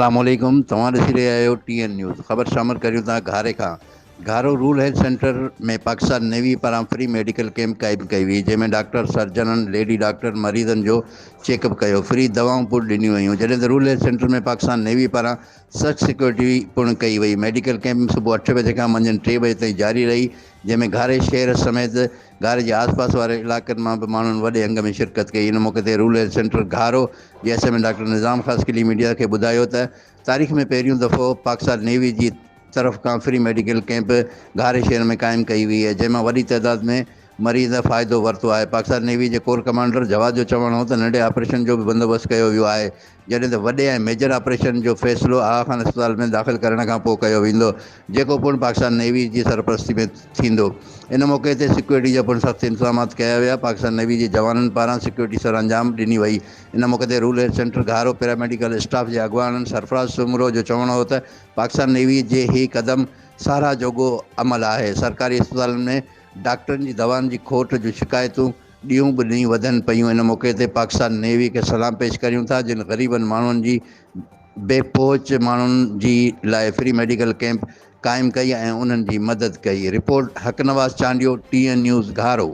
اسلام عليڪم توهان ڏسي رهيا آهيو ٽي اين نيوز خبر شامل ڪريون ٿا گهاري کان Gharo rural health centre ۾ Pakistan navy پاران فري ميڊيڪل ڪيمپ قائم ڪئي وئي جنهن ۾ ڊاڪٽر سرجنن ليڊي ڊاڪٽر مريضن جو چيڪ اپ ڪيو فري دوائون پڻ ڏنيون ويون جڏهن ته rural health centre ۾ Pakistan navy پاران سرچ سيڪيورٽي پڻ ڪئي وئي ميڊيڪل ڪيمپ صبح اٺ بجي کان منجهند ٽي بجي تائين جاري رهي جنهن ۾ گهاري شهر سميت گهاري جي آس پاس واري علائقن مان به ماڻهن وڏي انگ ۾ شرڪت ڪئي. ان موقعي تي رورل هيلٿ سينٽر گهارو جي S M N doctor Nizam Khaskheli media کي ٻڌايو ته تاريخ ۾ پهريون دفعو پاڪستان نيوي جي طرف کان فري ميڊيڪل ڪيمپ گهاري شهر ۾ قائم ڪئي وئي آهي جنهن مان وڏي تعداد ۾ مريض فائدو ورتو آهي. پاڪستان نيوي جي ڪور ڪمانڊر جواد جو چوڻ هو ته ننڍي آپريشن جو به بندوبست ڪيو ويو آهي جڏهن ته وڏي ۽ ميجر آپريشن جو فيصلو آغا خان اسپتال ۾ داخل ڪرڻ کان پوء ڪيو ويندو جيڪو پڻ پاڪستان نيوي جي سرپرستي ۾ ٿيندو. ان موقعي تي سيڪيورٽي جا پڻ سخت انتظامات ڪيا ويا. پاڪستان نيوي جي جوانن پاران سيڪيورٽي سرانجام ڏني وئي. ان موقعي تي rural health centre Gharo paramedical staff جي اڳواڻن سرفراز سومرو جو چوڻ هو ته پاڪستان نيوي جي هي قدم ساراهه جوڳو عمل آهي، سرڪاري اسپتالن ۾ ڊاڪٽرن جي دوائن جي کوٽ جون شڪايتون ڏينهون به ڏينهن وڌن پيون ان موقعي تي پاڪستان نيوي کي سلام پيش ڪريون ٿا جن غريبن ماڻهن جي بي پهچ ماڻهن جي لاء فري ميڊيڪل ڪيمپ قائم ڪئي ۽ انهن جي مدد ڪئي report Haq Nawaz Chandio T N news Gharo.